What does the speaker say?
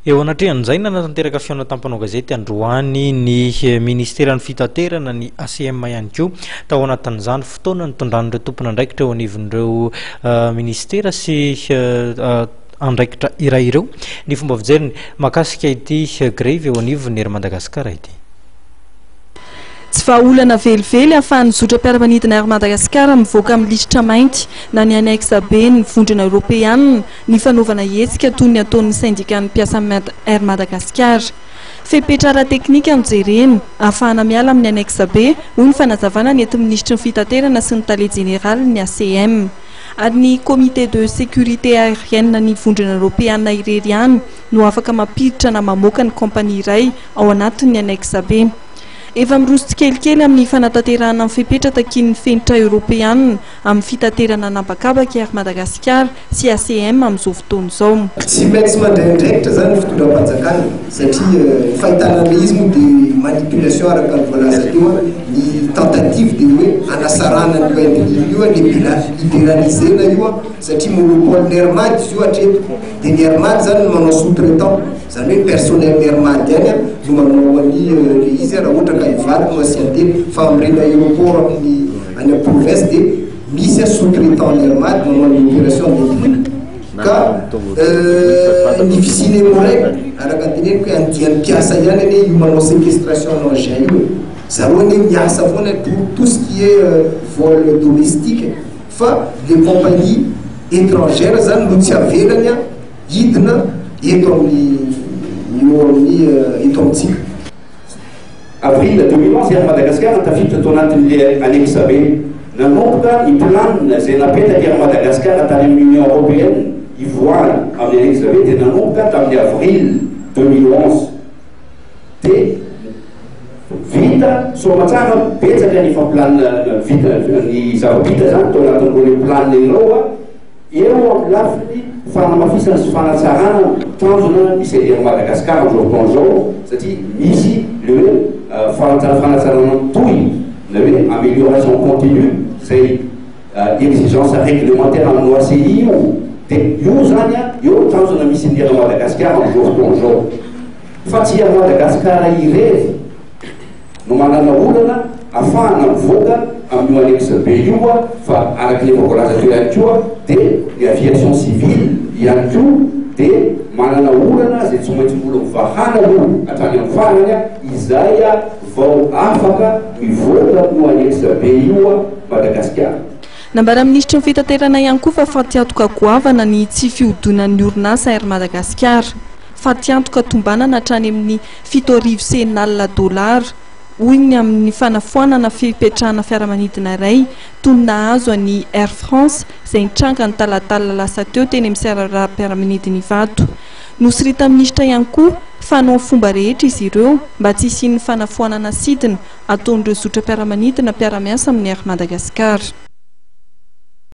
Eo anatrehan'izay, nanatanteraka fihaonana tamin'ny mpanao gazety androany ny ministeran'ny fitaterana, ny ACM ihany koa. Tao anatin'izany fotoana nitondran'ireo tompon'andraikitra eo anivon'ireo ministera sy andraikitra iray ireo ny fomba fijeriny mahakasika ity grevy eo anivon'ny Air Madagascar ity. Tsy vahaolana velively ahafahan'ny zotram-piaramanidina Air Madagascar mivoaka amin'ny lisitra mainty na ny annexe B ny Vondrona Eoropeanina ny fanaovana hetsika toy ny ataon'ny sendikan'ny mpiasa Air Madagascar. Fepetra ara-teknika no jerena ahafahana miala amin'ny annexe B, hoy ny fanazavana nentin'ny minisitry ny Fitaterana sy ny tale jeneralin'ny ACM. Ary ny Comité de sécurité aérienne ny Vondrona Eoropeana irery ihany no afaka mampiditra na mamoaka ny kaompania iray ao anatin'ny annexe B. Efa miroso tsikelikely amin'ny fanatanterahana ny fepetra takian'ny fenitra eoropeanina amin'ny fitaterana an'habakabaka i Air Madagasikara sy ACM amin'izao fotoana izao. Tsy maintsy mandray andraikitra izany ny fitondram-panjakana satria ny fahitana an'ilay izy moa dia manipulation araka ny voalaza teo, ny tentative dia hoe hanasarahana an'io Air io, liberaliser-na io satria monopole-n'ny Air Mad izy io hatreto, dia ny Air Mad izany no manao sous-traitant. Izany hoe personnel ny Air Mad ihany no manao an'i le izy raha ohatra ka Ivato no asian-teny fa amin'ireny aéroport amin'ny any amin'ny province dia misy sous traitant ny Air Mad manao ny opération détruite ka ny fisian'ny Emmo-Reg araka ny teneniko hoe andian'ny mpiasa ihany anie io manao séquestration n'engin io e, zareo anie miasa foana pour tout ce qui est vol domestique fa les compagnies étrangères zany no tsy avelany Hidina eto amin'ny eo amin'ny eto amintsika. Avril 2011, Air Madagascar tafiditra tao anatin'ilay annexe B. Nanomboka ny planina izay napetrak'i Air Madagascar tany amin'ny Union Européenne hivoahana amin'ny annexe B dia nanomboka tamin'ny avril 2011. Dia vita soamatsara betsaka ny efa planina vita ny zava-bita izany tao anatin'ireo planina ireo. Eo amin'ny lafiny fanamafisana sy fanatsarana ny tanjona misy an'i Air Madagascar amin'izao fotoana izao satria misy le hoe fanatsarana mitohy na hoe amélioration continue izay exigence réglementaire amin'ny OACI io dia io izany eo ny tanjona misy ny Air Madagascar amin'izao fotoana izao fa tsy Air Madagascar irery no manana olana afahana mivoaka amin'io annexe B io fa araka ny efa voalaza teo ihany koa dia ny aviation civile ihany koa dia manana olana izay tsy maintsy mbola hovahana aloha hatrany amin'ny farany izay vao afaka mivoaka amin'io annexe B io Madagasikara. Nambaran'ny minisitry ny fitaterana ihany koa fa fatiantoka goavana ny tsy fihodinan'ny orinasa Air Madagascar. Fatiantoka tombanana hatrany amin'ny 670 dolara, hoy ny amin'ny fanafoanana fipetrahana fiaramanidina iray toy ny nahazo an'i Air France izay nitranga ny talata alina lasa teo teny amin'ny seranam-piaramanidina Ivato. Nosoritan'ny minisitra ihany koa fa hanao ny fomba rehetra izy ireo mba tsy hisian'ny fanafoanana sidina ataon'ireo zotram-piaramanidina mpiara-miasa amin'ny Air Madagascar.